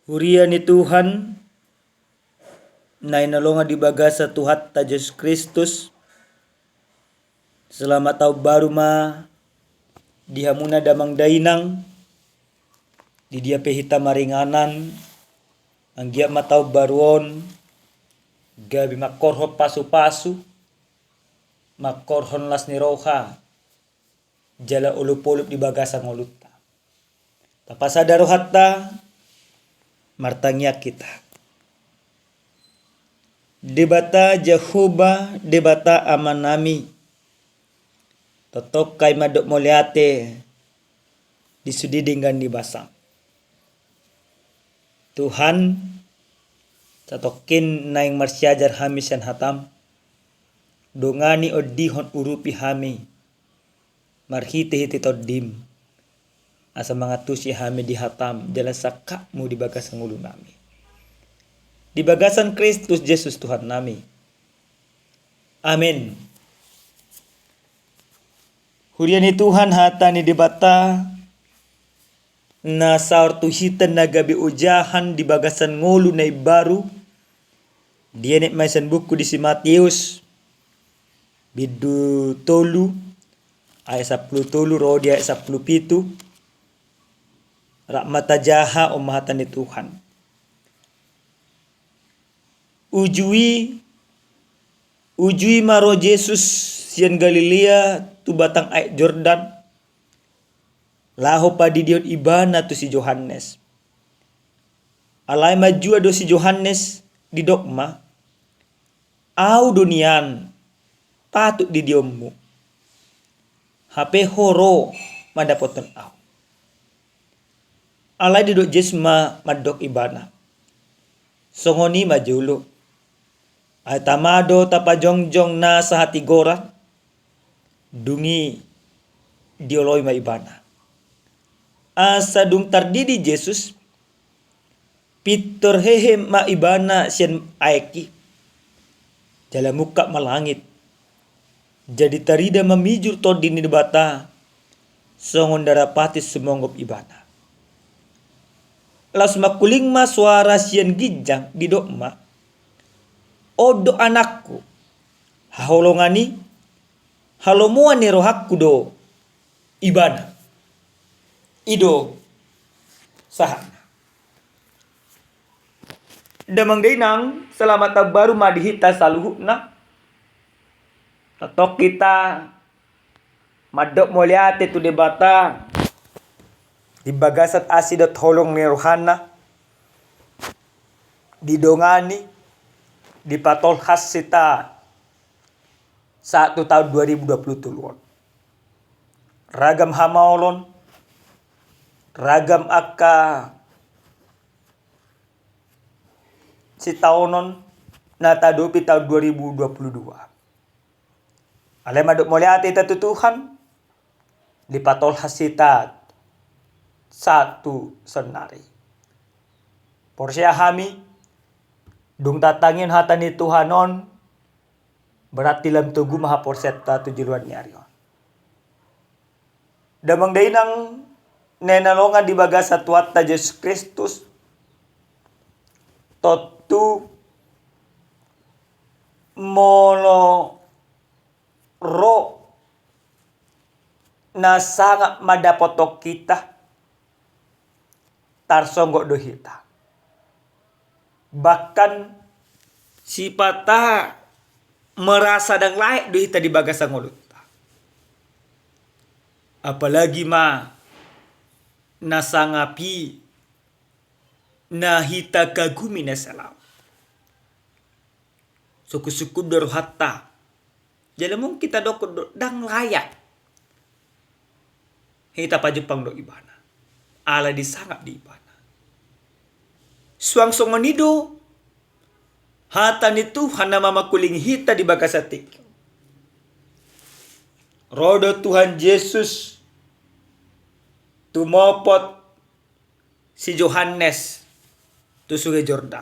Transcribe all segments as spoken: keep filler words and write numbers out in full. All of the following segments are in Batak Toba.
Huria ni Tuhan, na hinaholongan di bagasan Tuhanta Jesus Kristus, selamat tahun baru ma di hamuna damang dainang, di dia pe hita maringanan, anggiat ma tahun baru on gabe mangkorhon pasu-pasu, mangkorhon las ni roha, jala olop-olop di bagasan ngolunta. Tapasada rohanta, martangiang hita. Debata Jahowa, Debata Amanami, tongtong hami mandok mauliate di sude denggan ni basam. Tuhan, satongkin naeng marsiajar hami sian hatam, dongani, ondihon, urupi hami marhite-hite Tondim, asa mangantusi hami di hatam jala sangkapmu di bagasan ngolunami. Di bagasan Kristus Jesus Tuhannami. Amen. Huria ni Tuhan, hata ni Debata na saor tu hita na gabe ojahan di bagasan ngolu na imbaru, dienet ma sian buku di si Mateus, bindu tolu, ayat sampulu tolu ro di ayat sampulu pitu. Rap ma tajaha, on ma hata ni Tuhan. Uju i, uju i ma ro Jesus sian Galilea tu batang aek Jordan, laho padidihon ibana tu si Johannes. Alai manjua do si Johannes, didok ma, "Ahu do nian patut didionmu. Hape ho ro mandapothon ahu." Alai didok Jesus ma mandok ibana, "Songon i ma jolo. Ai tama do tapajongjong nasa hatigoran." Dung i dioloi ma ibana. Asa dung tardidi Jesus, pintor hehe ma ibana sian aek i, jala mungkap ma langit. Jadi tarida ma mijur Tondi ni Debata songon darapati sumonggop ibana. Laos mangkuling ma soara sian ginjang, didok ma, "On do Anakku, haholongan i, halomoan ni rohangku do ibana." I do sahatna. Damang dainang, selamat tahun baru ma di hita saluhutna. Tongtong hita mandok mauliate tu Debata di bagasan asi dohot holong ni rohana, didongani, dipatolhas hita sahat tu tahun dua ribu dua puluh tolu on. Ragam hamaolon, ragam angka sitaonon na taadopi tahun dua ribu dua puluh dua. Alai mandok mauliate hita tu Tuhan, dipatolhas hita sahat tu saonari. Porsea hami, dung tatangihon hata ni Tuhan on, berarti lam togu ma haporseaonta tu joloan ni ari on. Damang dainang na hinaholongan di bagasan Tuhanta Jesus Kristus, tontu molo ro na sangap mandapothon hita, tarsonggot do hita. Bahkan sipata merasa ndang layak do hita di bagasan ngolunta. Apalagi ma na sangap i na hita kagumi na salaon. Sungkun-sungkun do rohanta. Jala mungkin tadokkon do ndang layak hita pajumpang dohot ibana. Alai disangap do ibana. Suang songon i do hata ni Tuhan na mamangkulingi hita di bagasan tingki on. Ro do Tuhan Jesus tumopot si Johannes tu Sungai Jordan.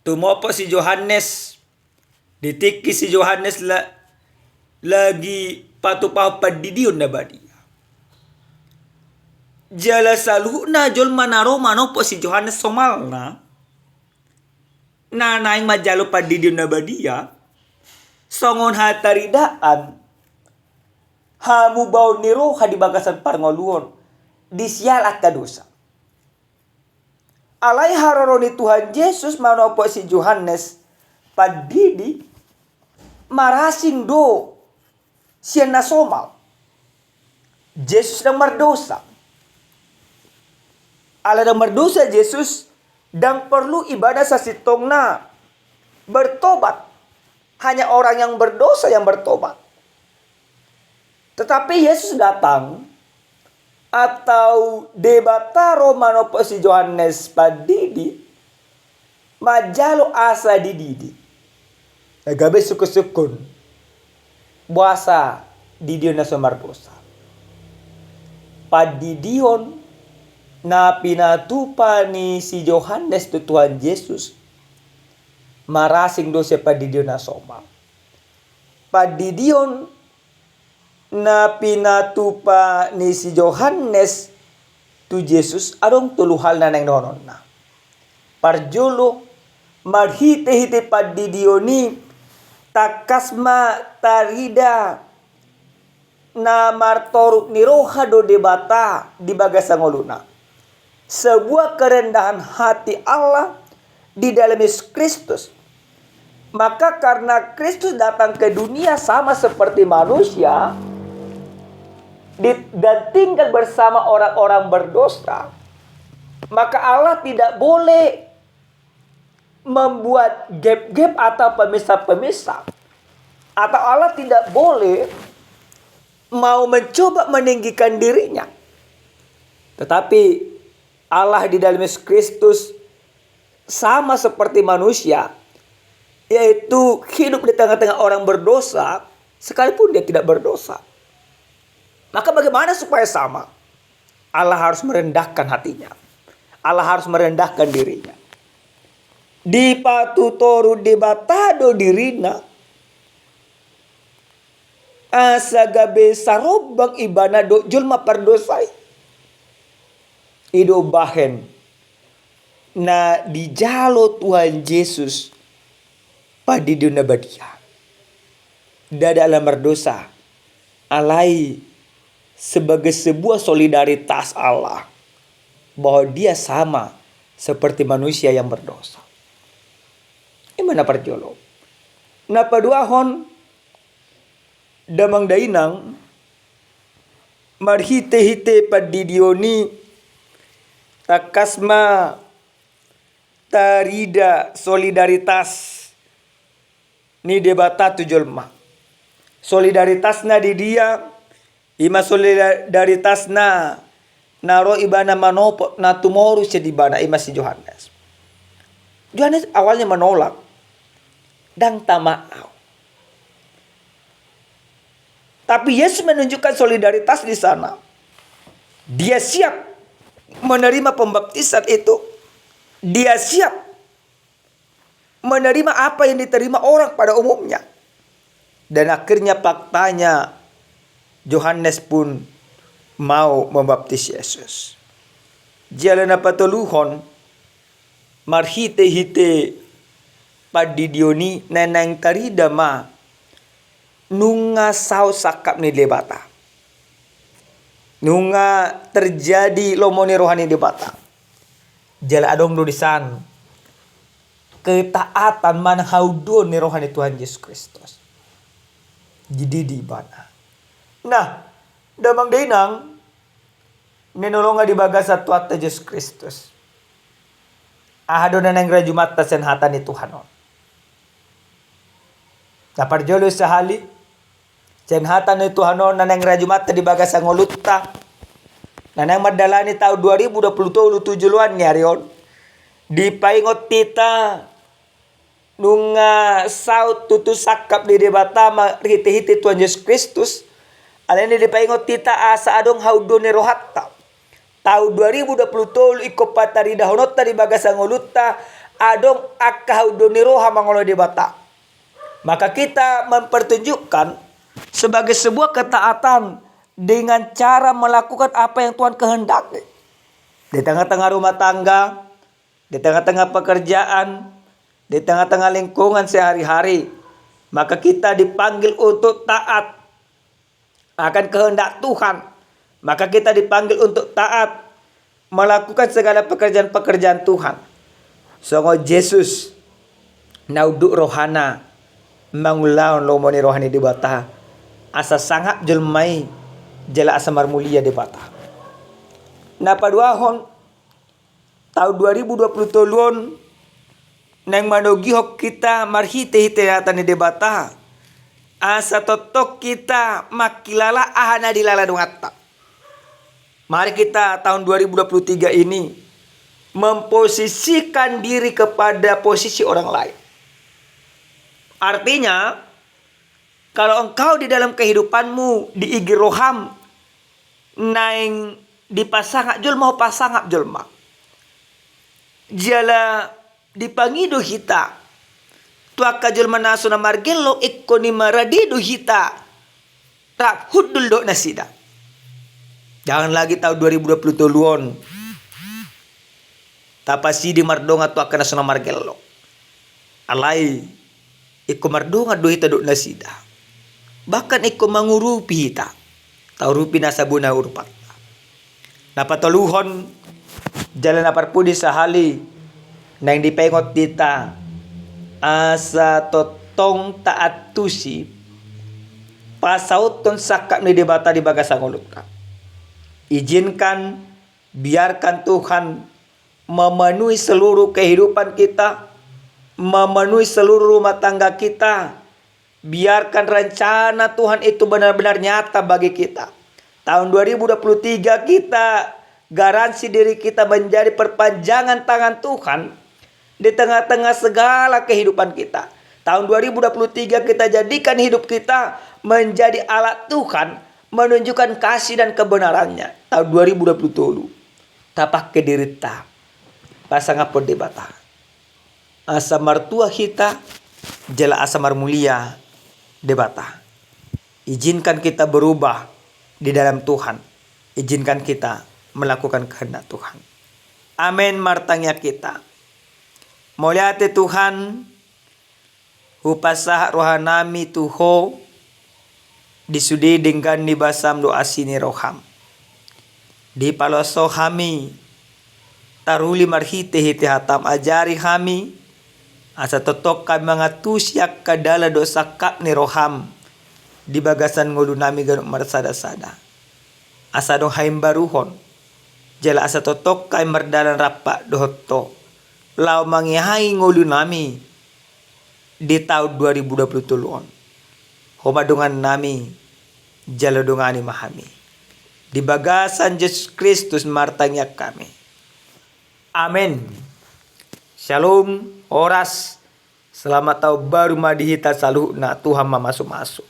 Tumopot si Johannes, di tingki si Johannes la-, lagi patupahon pandidion na badia. Jala saluhutna jolma na ro manopot si Johannes somalna, na naeng manjalo pandidion na badia, songon hataridaan hamubaon ni roha di bagasan parngoluon di siala angka dosa. Alai haroro ni Tuhan Jesus manopot si Johannes pandidi marasing do sian na somal. Jesus ndang mardosa. Ala ndang mardosa Jesus, ndang porlu ibana sasintongna bertobat. Hanya orang yang berdosa yang bertobat. Tetapi Yesus datang, atau Debata ro manopot si Johannes pandidi, manjalo asa dididi. Na gabe sungkun-sungkun, boasa didion na so mardosa. Pandidion na pinatupa ni si Johannes tu Tuhan Jesus, marasing do sian pandidion na somal. Pandidion na pinatupa ni si Johannes tu Jesus adong tolu hal na naeng dohononna. Parjolo, marhite-hite pandidion i tangkas ma tarida na martoruk ni roha do Debata di bagasan ngoluna. Sebuah kerendahan hati Allah di dalam Yesus Kristus. Maka karena Kristus datang ke dunia sama seperti manusia di, dan tinggal bersama orang-orang berdosa, maka Allah tidak boleh membuat gap-gap atau pemisah-pemisah. Atau Allah tidak boleh mau mencoba meninggikan dirinya. Tetapi Allah di dalam Yesus Kristus sama seperti manusia, yaitu hidup di tengah-tengah orang berdosa, sekalipun dia tidak berdosa. Maka bagaimana supaya sama? Allah harus merendahkan hatinya. Allah harus merendahkan dirinya. Dipatutoru Debata do dirina, asa gabe sarombang ibana dohot jolma pardosa i. I do bahen na dijalo Tuhan Jesus pandidion na badia. Ndada ala mardosa, alai sebagai sebuah solidaritas Allah bahwa Dia sama seperti manusia yang berdosa. I ma na parjolo. Na paduahon, damang dainang, marhite-hite pandidion i tangkas ma tarida solidaritas ni Debata tu jolma. Solidaritasna di dia? I ma solidaritasna na ro ibana manopot na tumoru sian ibana, i ma si Johannes. Johannes awalnya menolak, ndang tama au. Tapi Yesus menunjukkan solidaritas di sana. Dia siap menerima pembaptisan itu. Dia siap menerima apa yang diterima orang pada umumnya. Dan akhirnya faktanya Johannes pun mau membaptis Yesus. Jala na patoluhon, marhite-hite pandidion i na naeng tarida ma nunga saut sangkap ni Debata. Nunga terjadi lomo ni roha ni Debata. Jala adong do di san ketaatan manang haunduon ni roha ni Tuhan Jesus Kristus. Dididi ibana. Nah, damang dainang, na hinaholongan di bagasan Tuhanta Jesus Kristus, aha do na naeng rajumanta sian hata ni Tuhan on? Na parjolo sahali, sian hata ni Tuhan on na naeng rajumanta di bagasan ngolunta, na naeng mandalani taon dua ribu dua puluh tolu tu joloan ni ari on, dipaingot hita nunga saut tutu sangkap ni Debata marhite-hite Tuhan Jesus Kristus. Alani i dipaingot hita asa adong haunduon ni rohanta. Taon dua ribu dua puluh tolu ingkon pataridahononta di bagasan ngolunta adong angka haunduon ni roha mangalo Debata. Maka kita mempertunjukkan sebagai sebuah ketaatan dengan cara melakukan apa yang Tuhan kehendaki. Di tengah-tengah rumah tangga, di tengah-tengah pekerjaan, di tengah-tengah lingkungan sehari-hari, maka kita dipanggil untuk taat akan kehendak Tuhan. Maka kita dipanggil untuk taat melakukan segala pekerjaan-pekerjaan Tuhan. Songon Jesus na unduk rohana mangulahon lomo ni roha ni Debata, asa sangap jolma i jala asa marmulia Debata. Na paduahon, taon dua ribu dua puluh tolu on naeng manogihon hita marhite-hite hata ni Debata, asa tongtong hita mangkilala aha na dilala donganta. Mari kita tahun dua ribu dua puluh tiga ini memposisikan diri kepada posisi orang lain. Artinya, kalau engkau di dalam kehidupanmu diigir roham, naeng dipasangap jolma, ho pasangap jolma. Jala dipangido hita tu angka jolma na so na margellok, ingkon i ma rade do hita rap hundul dohot nasida. Jangan lagi tahun dua ribu dua puluh tolu on tapasidi mardongan tu angka na so na margellok. Alai ingkon mardongan do hita dohot nasida. Bahkan ingkon mangurupi hita. Taurupi nasa bona urupanta. Na patoluhon, jala na parpudi sahali, naeng dipaingot hita, asa tongtong taantusi pasauthon sangkap ni Debata di bagasan ngolunta. Izinkan, biarkan Tuhan memenuhi seluruh kehidupan kita, memenuhi seluruh rumah tangga kita. Biarkan rencana Tuhan itu benar-benar nyata bagi kita. Tahun dua ribu dua puluh tiga kita garansi diri kita menjadi perpanjangan tangan Tuhan di tengah-tengah segala kehidupan kita. Tahun dua ribu dua puluh tiga kita jadikan hidup kita menjadi alat Tuhan menunjukkan kasih dan kebenarannya. Tahun dua ribu dua puluh tolu tapake dirinta pasangaphon Debata, asa martua hita jala asa marmulia Debata. Izinkan kita berubah di dalam Tuhan. Izinkan kita melakukan kehendak Tuhan. Amen. Martangiang hita. Mauliate Tuhan, hupasahat rohanami tu Ho di sude denggan ni basam dohot asi ni roham. Dipaloas Ho hami taruli marhite-hite hatam, ajari hami asa tongtong hami mangantusi angka dalan dohot sangkap ni roham di bagasan ngolunami ganup marsada-sada. Asa adong haimbaruhon jala asa tongtong hami mardalan rap dohot Ho laho mangiahi ngolunami di taon dua ribu dua puluh tolu on. Ho ma dongannami, jala dongani ma hami. Di bagasan Jesus Kristus martangiang hami. Amen. Shalom, horas. Selamat taon baru ma di hita saluhutna, Tuhan ma masu-masu.